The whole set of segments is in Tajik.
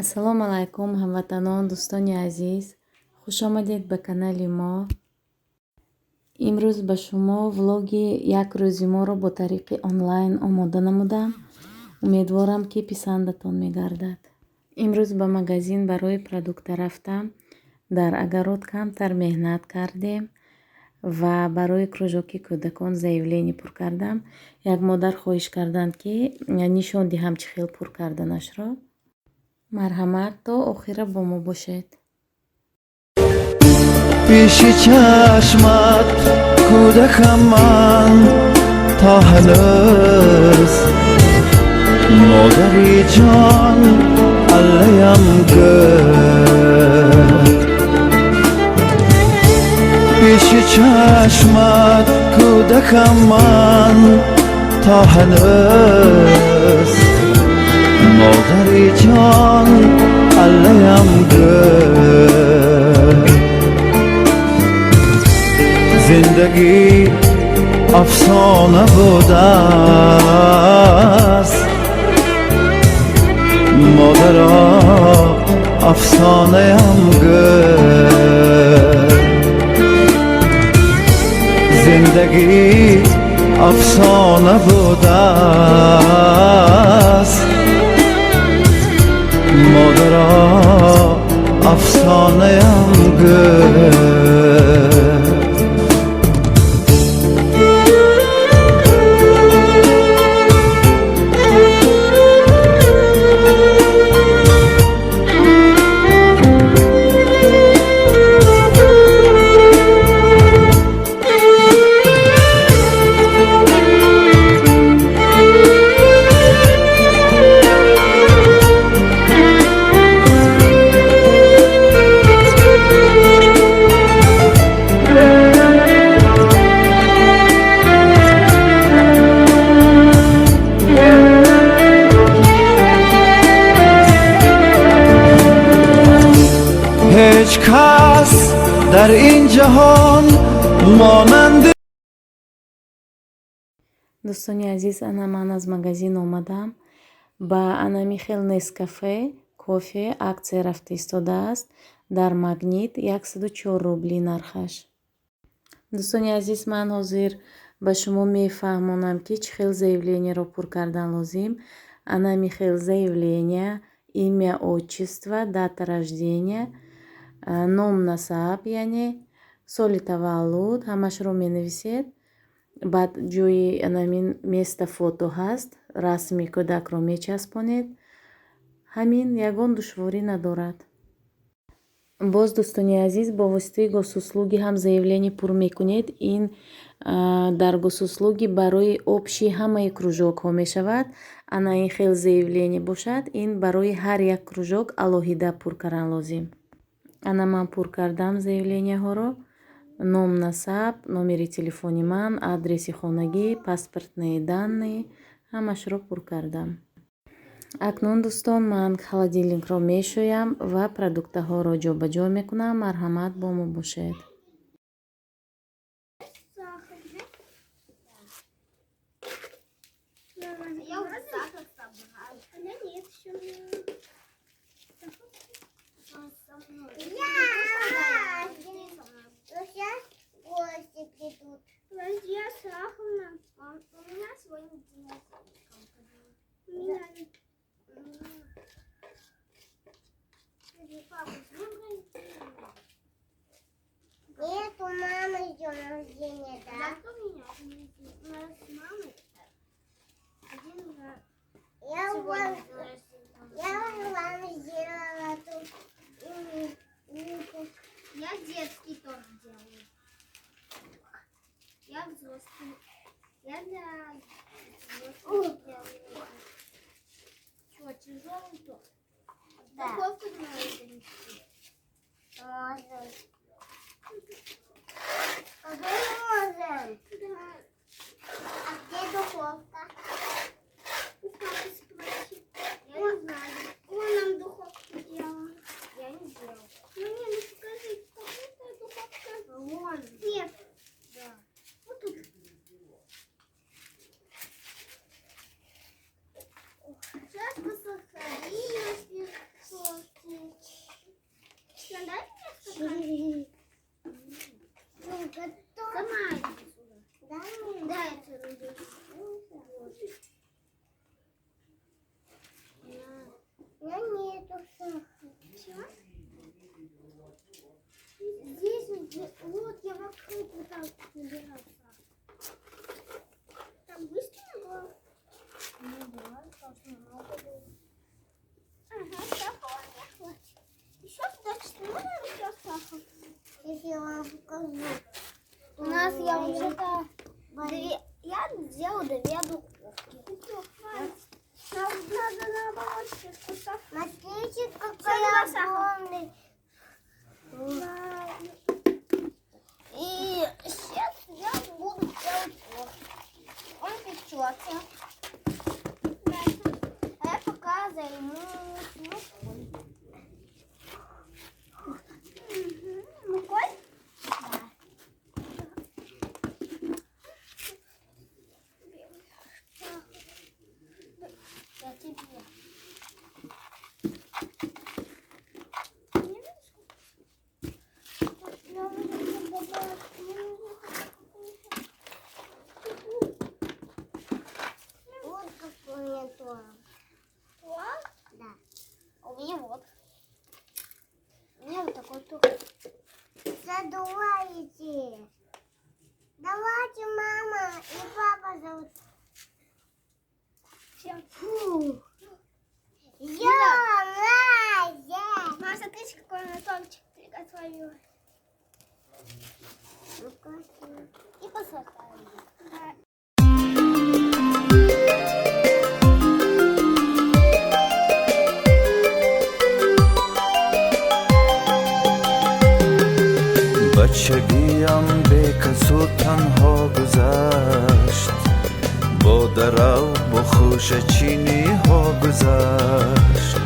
Ассалому алайкум, ҳамватанон, дӯстони азиз, хушомадед ба канали мо. Имрӯз ба шумо влоги як рӯзи моро бо тариқи онлайн омода намудам. Умедворам, ки писандатон мегардад. Имрӯз ба магазин барои продукта рафтам. Дар огород камтар меҳнат кардем ва барои кружоки кӯдакон заявление пур кардам. Як модар хоҳиш карданд, ки нишон диҳам чӣ хел пур карданашро. Марҳамат, то охира бо мо бошед. Пеши чашмат кӯдакам ман то ҳанӯз, модари ҷон, аллаям гӯ. Пеши чашмат кӯдакам ман то ҳанӯз, модари ҷон, аллаям гӯ. Зиндагӣ афсона будааст, модаро, афсонаям гӯ. Зиндагӣ афсона будааст, модаро, афсонаям гӯ. Ҳеҷ кас дар ин ҷаҳон монанд Дӯстони азиз, ана ман аз магазин омадам. Ба анами хел Нескафе кофе акция рафта истодааст. Дар Магнит 104 рубли нархаш. Дӯстони азиз, ман ҳозир ба шумо мефаҳмонам, ки чӣ хел заявлениеро пур кардан лозим. Анами хел заявления: имя, отчество, дата рождения, ном, насаб, яъне соли таваллуд, ҳамашро менависед. Баъд ҷои анамин место фото ҳаст, расми кӯдакро мечаспонед. Ҳамин, ягон душворӣ надорад. Боз, дӯстони азиз, бо воситаи Госуслуги ҳам заявление пур мекунед. Ин дар Госуслуги барои общий ҳамаи кружокҳо мешавад. Ана ин хел заявление бошад, ин барои ҳар як кружок алоҳида пур кардан лозим. Ана ман пур кардам заявлениеҳоро: ном, насаб, номери телефони ман, адреси хонагӣ, паспортные данные, ҳамашро пур кардам. Акнун, дӯстон, ман холодильникро мешӯям ва продуктаҳоро ҷобаҷо мекунам. Марҳамат, бо мо бошед. Сахар, да? Я уже сахар собрал. А я нет еще. Я! Сейчас гости придут. Подожди, я сахар нам. У меня сегодня день рождения. У меня. Папа, с днем рождения. Нет, у мамы день рождения, да? Зато у меня день рождения. У нас с мамой один раз. Я Сегодня вам, день рождения. Я вам сделала тут лук. Я детский торт делаю. Я взрослый. Я для взрослых делаю. Что, тяжелый торт? Да. Духовку надо занести. Можем. Какой можем? Да. А где духовка? У папы спроси. Я не знаю. Он нам духовку делал. Я не делал. Ну не, ну покажи, какая духовка. Вон. Нет. Да. Вот тут. Сейчас посахарим, если что. я вам покажу. У нас я вообще-то две... Я сделала две духовки. Нам надо наоборот. Смотрите, какой огромный. И сейчас я буду делать торт. Он печется. А я пока займусь мукой. Мукой? Да. Я тебе. Вот какой у меня торт. Вот? Да. А у меня вот. У меня вот такой торт. Задуваете. Давайте мама и папа зовут. Все. Фу. Я Маша, смотрите, какой у меня тортик приготовила. И пососали. Да. Бачагиам бекасу танҳо гузашт, бо дарав бо хӯшачиниҳо гузашт.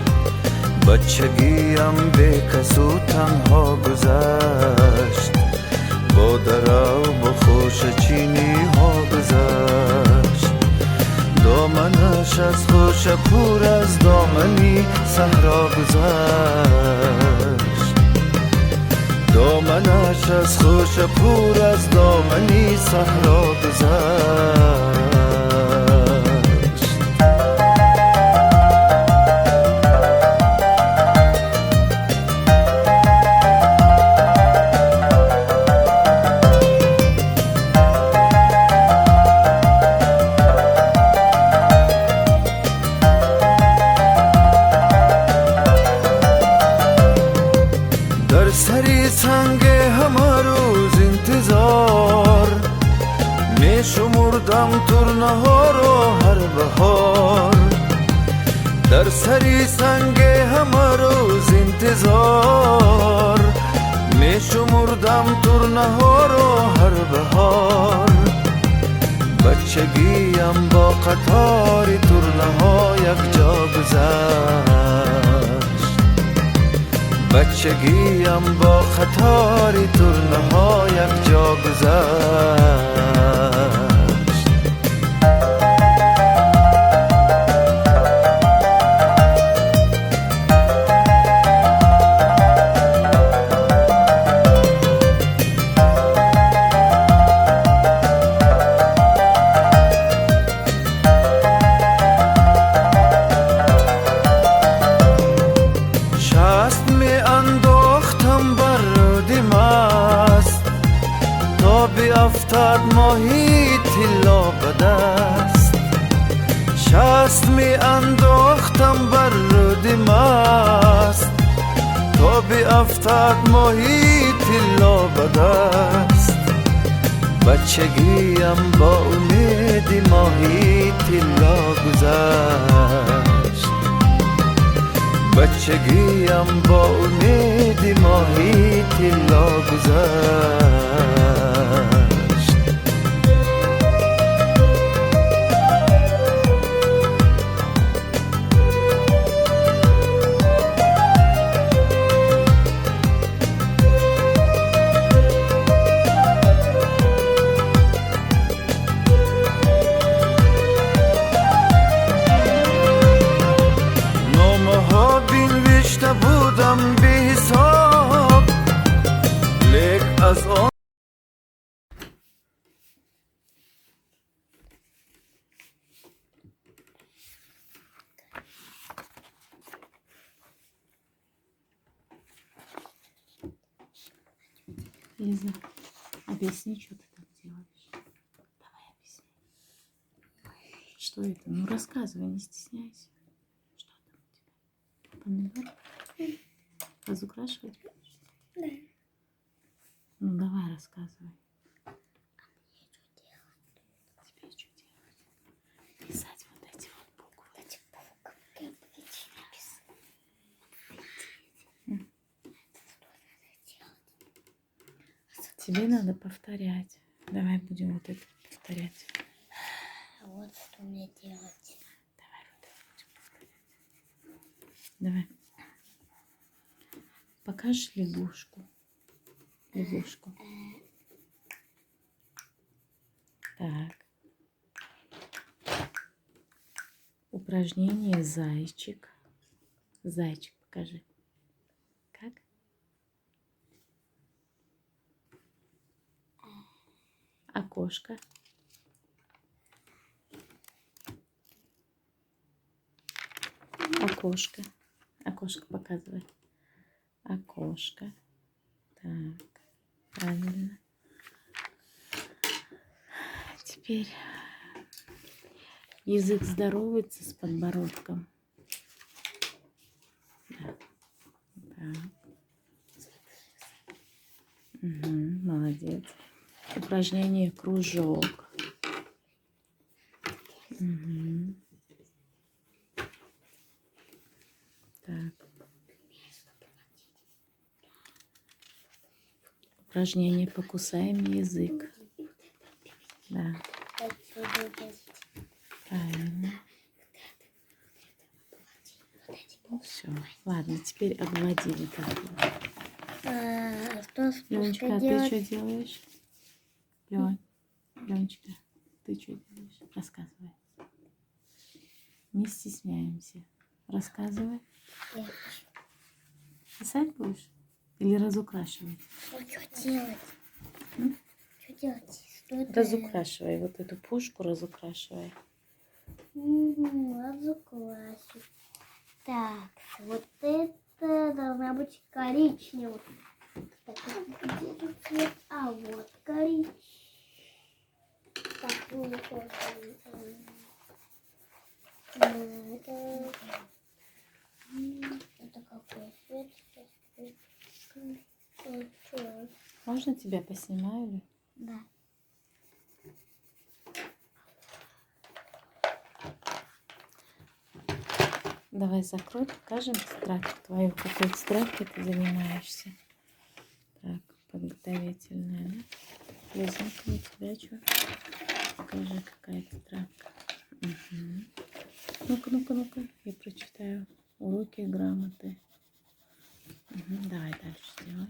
Бачагиам бекасу танҳо гузашт, бо дарав бо хӯшачиниҳо гузашт. Доманаш аз хӯша пур аз домани саҳро гузашт. Доманаш аз хӯша пур аз домани саҳро гузашт. Дар сари санг ҳама рӯз интизор мешумурдам турнаҳоро ҳар баҳор. Дар сари санг ҳама рӯз интизор мешумурдам турнаҳоро ҳар баҳор. Бачагиам бо қатори турнаҳо якҷо гузашт. Бачагиам бо қатори турнаҳо якҷо гузашт. Шаст меандохтам бар руди маст, то биафтад моҳи тилло ба даст. Шаст меандохтам бар руди маст, то биафтад моҳи тилло ба даст. Бачагиам бо умеди моҳи тилло гузашт. Бачагиам бо умеди моҳи тилло гузашт. Номаҳо бинвишта будам беҳисоб, лек аз он Лиза, объясни, что ты там делаешь. Давай объясни. Что это? Ну рассказывай, не стесняйся. Что там у тебя? Помидор? Разукрашивать будешь? Да. Давай рассказывай. Тебе что делать? Писать вот эти вот буквы. Эти буковки написать. Что надо делать? Тебе надо повторять. Давай будем вот это повторять. Вот что мне делать. Давай вот это будем повторять. Давай. Покажешь лягушку? Лягушку. Так. Упражнение зайчик. Зайчик покажи. Как? Окошко. Окошко. Окошко показывай. Окошко. Так, правильно. Теперь язык здоровается с подбородком. Да. Так. Угу, молодец. Упражнение кружок. Угу. Так. Упражнение покусаем язык. Да. Правильно. Ну все. Ладно, теперь обводи вот так вот. Что с Леночка, а ты что делаешь? Леночка, ты что делаешь? Рассказывай. Не стесняемся. Рассказывай. Писать будешь? Или разукрашивать? Что делать? Что делать? Что это? Разукрашивай. Вот эту пушку разукрашивай. Разукрасить. Так, вот это должна быть коричневый. Так, где тут цвет? А, вот коричневый. Так, ну, Это какой цвет? Можно тебя поснимаю? Или? Да. Давай закрой, покажем тетрадку твою. Какой тетрадкой ты занимаешься? Так, подготовительная, да? Лизонька, у тебя что? Покажи, какая тетрадка. Угу. Ну-ка, ну-ка, ну-ка, я прочитаю. Уроки грамоты. Угу, давай дальше делай.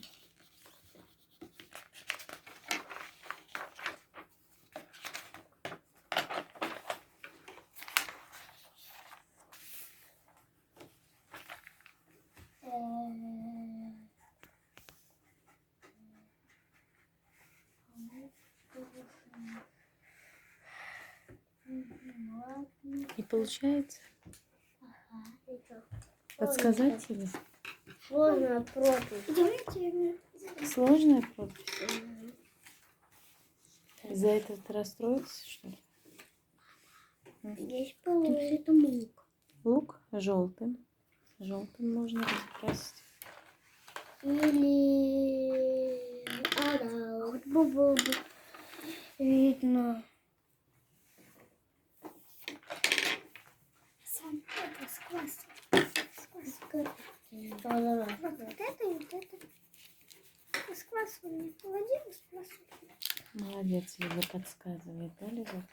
Не получается? Ага. Подсказать тебе? Сложная пропись. Сложная пропись? Из-за этого ты расстроился, что ли? Здесь это лук. Лук желтым. Желтым можно разукрасить. Или... А, да, вот было бы видно. Сам это сквозь. Вот это и вот это. Сквасывание. Владимир сквасывание. Молодец, Лиза подсказывает, да, Лиза?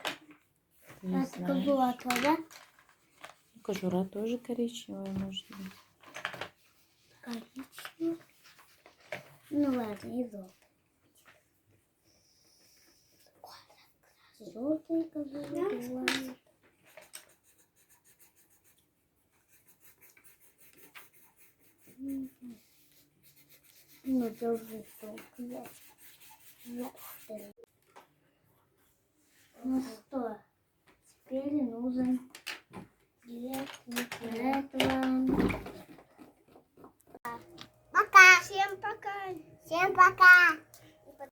Ты не А знаешь. кожура тоже? Кожура тоже коричневая, может быть. Коричневая. Ну ладно, и желтый. Желтый кожура. Ну, тоже желтый. Ну что, теперь нужен цвет этого. Пока. Всем пока. Всем пока.